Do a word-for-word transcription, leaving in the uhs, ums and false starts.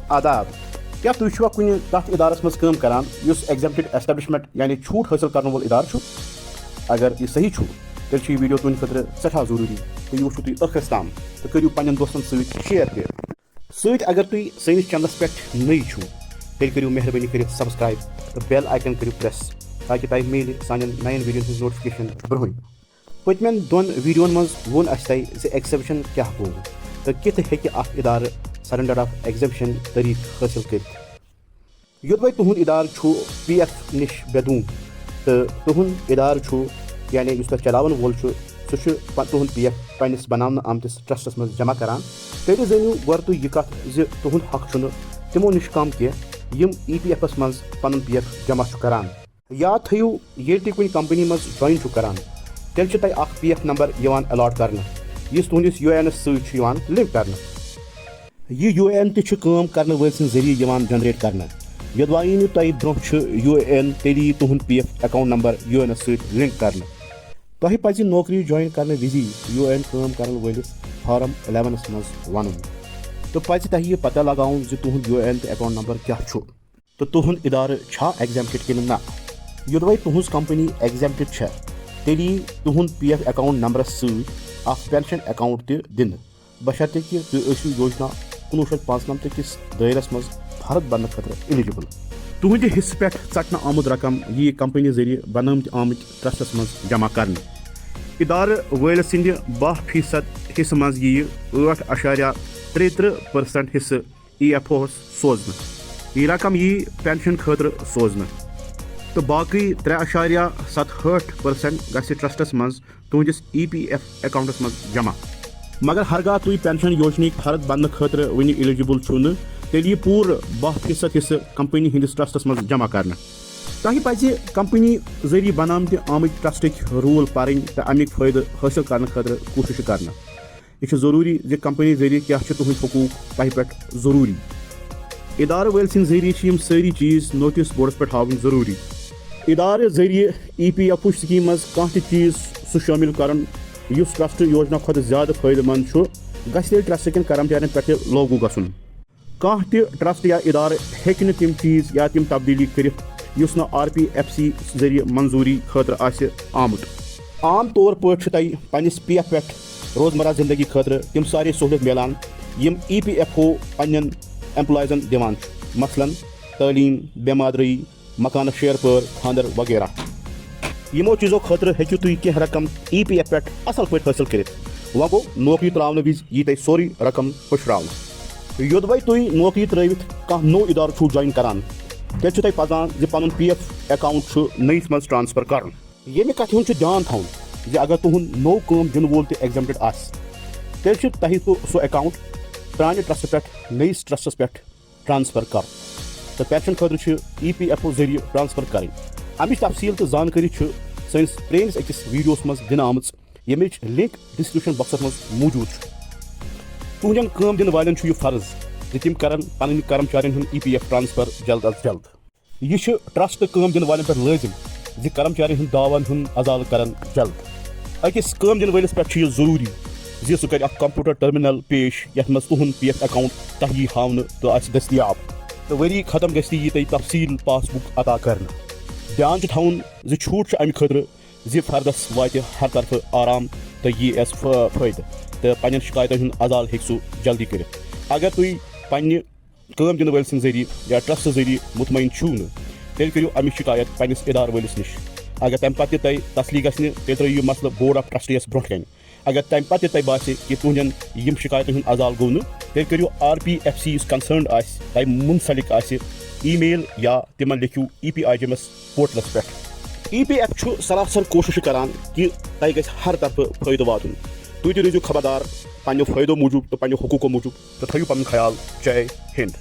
آداب۔ کیٛاہ تُہۍ چھِوا کُنہِ تَتھ اِدارَس منٛز کٲم کران یُس ایگزیمپٹڈ ایسٹیبلشمنٹ یعنی چھوٗٹ حٲصِل کرن وول اِدارٕ چھُ؟ اگر یہِ صحیح چھُ، تیٚلہِ چھُ یہِ ویڈیو تُہنٛدِ خٲطرٕ سٮ۪ٹھاہ ضروٗری، تہٕ یہِ وٕچھِو تُہۍ ٲخرس تام تہٕ کٔرِو پننٮ۪ن دوستن سۭتۍ شیئر تہِ۔ سۭتۍ اگر تُہۍ سٲنِس چینلس پٮ۪ٹھ نٔے چھِو، تیٚلہِ کٔرِو مہربٲنی کٔرِتھ سبسکرائب تہٕ بیل آیکن کٔرِو پریس، تاکہِ تۄہہِ میلہِ سانٮ۪ن نَین ویڈیون ہٕنٛز نوٹیفکیشن برونٛہٕے۔ پٔتمٮ۪ن دۄن ویڈیون منٛز ووٚن اَسہِ تۄہہِ زِ ایگزیمپشن کیٛاہ گوٚو تہٕ کِتھ ہیٚکہِ اکھ ادارٕ سرنڈر آف ایگزیمپشن طریقہٕ حٲصِل کٔرِتھ۔ یوٚدوَے تُہُنٛد ادارٕ چھُ پی ایف نِش بے دوٗن تہٕ تُہُنٛد ادارٕ چھُ، یعنی یُس تۄہہِ چلاوَن وول چھُ، سُہ چھُ پ-، تُہُنٛد پی ایف پننِس بناونہٕ آمتِس ٹرسٹس منٛز جمع کران، تیٚلہِ زٲنِو گۄڈٕ تُہۍ یہِ کتھ زِ تُہُنٛد حق چھُنہٕ تِمو نِش کم کینٛہہ یِم ای پی ایفس منٛز پنُن پی ایف جمع چھُ کران۔ یاد تھٲیِو، ییٚلہِ تُہۍ کُنہِ کمپنی منٛز جوائن چھِو کران، تیٚلہِ چھُ تۄہہِ اکھ پی ایف نمبر یِوان الاٹ کرنہٕ، یُس تُہنٛدِس یو اے اینس سۭتۍ چھُ یِوان لنک کرنہٕ۔ یہِ یو اے این تہِ چھُ کٲم کرنہٕ وٲلۍ سٕنٛدِ ذٔریعہٕ یِوان جنریٹ کرنہٕ۔ یوٚدوَے نہٕ تۄہہِ برونٛہہ چھُ یو اے این، تیٚلی تُہُنٛد P F account number U A اینس سۭتۍ لنک کرنہٕ۔ تۄہہِ پزِ نوکری جوائن کرنہٕ وِزی یو اے این کٲم کرن وٲلِس فارم الیونس منٛز ونُن، تہٕ پزِ تۄہہِ یہِ پتہ لگاوُن زِ تُہُنٛد یو اے این تہٕ اکاؤنٹ نمبر کیٛاہ چھُ تہٕ تُہُنٛد ادارٕ چھا ایگزیمپٹڈ کِنہٕ نہ۔ یوٚدوَے تُہٕنٛز کمپنی ایگزیمپٹڈ چھےٚ، تیٚلی تُہُنٛد پی ایف اکاؤنٹ نمبرس سۭتۍ اکھ پینشن اکاؤنٹ تہِ دِنہٕ، بشرطیکہِ تُہۍ ٲسِو یوجنا کُنوُہ شیٚتھ پانٛژنمتہٕ کِس دٲیرس منٛز فرد بننہٕ خٲطرٕ ایلیجیبل۔ تُہنٛدِ حصہٕ پٮ۪ٹھ ژٹنہٕ آمُت رقم یِیہِ کمپنی ذٔریعہٕ بنٲومٕتۍ آمٕتۍ ٹرسٹس منٛز جمع کرنہٕ۔ ادارٕ وٲلۍ سٕنٛدِ باہ فیصد حصہٕ منٛز یِیہِ ٲٹھ اعشاریہ ترٛےٚ ترٕٛہ پرسنٹ حصہٕ ای ایف اوہس سوزنہٕ۔ یہِ رقم یِیہِ پینشن خٲطرٕ سوزنہٕ تہٕ باقٕے ترٛےٚ اعشاریہ ستہٕ ہٲٹھ پرسنٹ گژھِ ٹرسٹس منٛز تُہنٛدِس ای پی ایف اکاؤنٹس منٛز جمع۔ مگر ہرگاہ تُہۍ پینشن یوجنہٕکۍ فرد بننہٕ خٲطرٕ وُنہِ ایلیجیبل چھِو نہٕ، تیٚلہِ یِیہِ پوٗرٕ باہ فیصد حصہٕ کمپنی ہٕنٛدِس ٹرسٹس منٛز جمع کرنہٕ۔ تۄہہِ پزِ کمپنی ذٔریعہٕ بناونہٕ آمٕتۍ ٹرسٹٕکۍ رول پرٕنۍ تہٕ امیُک فٲیدٕ حٲصِل کرنہٕ خٲطرٕ کوٗشش کرنہٕ۔ یہِ چھُ ضروٗری زِ کمپنی ذٔریعہٕ کیٛاہ چھِ تُہنٛدۍ حقوٗق تۄہہِ پٮ۪ٹھ ضروٗری۔ ادارٕ وٲلۍ سٕنٛدِ ذٔریعہٕ چھِ یِم سٲری چیٖز نوٹس بورڈس پٮ۪ٹھ ہاوٕنۍ ضروٗری۔ ادارٕ ذٔریعہٕ ای پی ایف او سکیٖم منٛز کانٛہہ تہِ چیٖز سُہ شٲمِل کرُن یُس ٹرسٹ یوجنا کھۄتہٕ زیادٕ فٲیدٕ مند چھُ، گژھِ تیٚلہِ ٹرسٹ کٮ۪ن کرمچارین پٮ۪ٹھ تہِ لاگو گژھُن۔ کانٛہہ تہِ ٹرسٹ یا ادارٕ ہیٚکہِ نہٕ تِم چیٖز یا تِم تبدیلی کٔرِتھ یُس نہٕ آر پی ایف سی ذٔریعہٕ منظوٗری خٲطرٕ آسہِ آمُت۔ عام طور پٲٹھۍ چھُ تۄہہِ پننِس پی ایف پٮ۪ٹھ روزمرہ زندگی خٲطرٕ تِم سارے سہوٗلیت میلان یِم ای پی ایف او پننٮ۪ن ایمپلائزن دِوان چھُ، مثلاً تعلیٖم، بے مادرٲیی، مکانس شیرپٲر، خانٛدر وغیرہ۔ یِمو چیٖزو خٲطرٕ ہیٚکِو تُہۍ کینٛہہ رقم ای پی ایف پٮ۪ٹھ اصل پٲٹھۍ حٲصِل کٔرِتھ۔ وۄنۍ گوٚو، نوکری ترٛاونہٕ وِزِ یی تۄہہِ سورُے رقم پھٔشراونہٕ۔ یوٚدوَے تُہۍ نوکری ترٛٲوِتھ کانٛہہ نوٚو ادارٕ چھُو جوائن کران، تیٚلہِ چھُ تۄہہِ پزان زِ پنُن پی ایف اکاؤنٹ چھُ نٔیِس منٛز ٹرانسفر کرُن۔ ییٚمہِ کتھِ ہُنٛد چھُ دیان تھاوُن زِ اگر تُہُنٛد نوٚو کٲم دِنہٕ وول تہِ ایگزیمپٹڈ آسہِ، تیٚلہِ چھُ تۄہہِ سُہ، سُہ اکاؤنٹ پرٛانہِ ٹرسٹ پٮ۪ٹھ نٔیِس ٹرسٹس پٮ۪ٹھ ٹرانسفر کرُن تہٕ پینشن خٲطرٕ چھِ ای پی ایف او ذٔریعہٕ ٹرانسفر کرٕنۍ۔ امِچ تفصیل تہٕ زانکٲری چھِ سٲنِس پرٛٲنِس أکِس ویڈیوس منٛز دِنہٕ آمٕژ، ییٚمِچ لنک ڈسکرپشن باکسس منٛز موجود چھُ۔ تُہنٛدٮ۪ن کٲم دِنہٕ والٮ۪ن چھُ یہِ فرض زِ تِم کرن پنٕنۍ کرمچارین ہُنٛد ای پی ایف ٹرانسفر جلد از جلد۔ یہِ چھُ ٹرسٹ کٲم دِنہٕ والٮ۪ن پٮ۪ٹھ لٲزم زِ کرمچارین ہُنٛد دعوین ہُنٛد ازالہٕ کرن جلد۔ أکِس کٲم دِنہٕ وٲلِس پٮ۪ٹھ چھُ یہِ ضروٗری زِ سُہ کرِ اکھ کمپیوٹر ٹرمینل پیش یتھ منٛز تُہنٛد پی ایف اکاؤنٹ تۄہہِ یی ہاونہٕ تہٕ آسہِ دٔستیاب، تہٕ ؤری ختم گژھِ تہِ یی تۄہہِ تفصیل پاس بُک عطا کرنہٕ۔ دیان چھُ تھاوُن زِ چھوٗٹ چھُ امہِ خٲطرٕ زِ فردس واتہِ ہر طرفہٕ آرام تہٕ یی اَسہِ فٲ-، فٲیدٕ، تہٕ پننٮ۪ن شکایتن ہُنٛد ازالہٕ ہیٚکہِ سُہ جلدی کٔرِتھ۔ اگر تُہۍ پننہِ کٲم دِنہٕ وٲلۍ سٕنٛدِ ذٔریعہٕ یا ٹرسٹ ذٔریعہٕ مطمئن چھِو نہٕ، تیٚلہِ کٔرِو اَمِچ شکایت پننِس ادارٕ وٲلِس نِش۔ اگر تمہِ پتہٕ تہِ تۄہہِ تسلی گژھِ نہٕ، تیٚلہِ ترٲیِو یہِ مسلہٕ بورڈ آف ٹرسٹیس برونٛٹھ کنہِ۔ اگر تمہِ پتہٕ تہِ تۄہہِ باسہِ کہِ تُہنٛدٮ۪ن یِم شکایتن ہُنٛد ازالہٕ گوٚو نہٕ، تیٚلہِ کٔرِو آر پی ایف سی یُس کنسرنڈ آسہِ، تۄہہِ منسلک آسہِ، ای میل یا تِمن لیکھِو E P I G M S portals پٮ۪ٹھ۔ ای پی ایف چھُ سراسر کوٗشش کران کہِ تۄہہِ گژھِ ہر طرفہٕ فٲیدٕ واتُن۔ تُہۍ تہِ روٗزِو خبردار پننیو فٲیدو موٗجوٗب تہٕ پننیو حقوٗقو موٗجوٗب تہٕ تھٲیِو پنُن خیال۔ جے ہِنٛد۔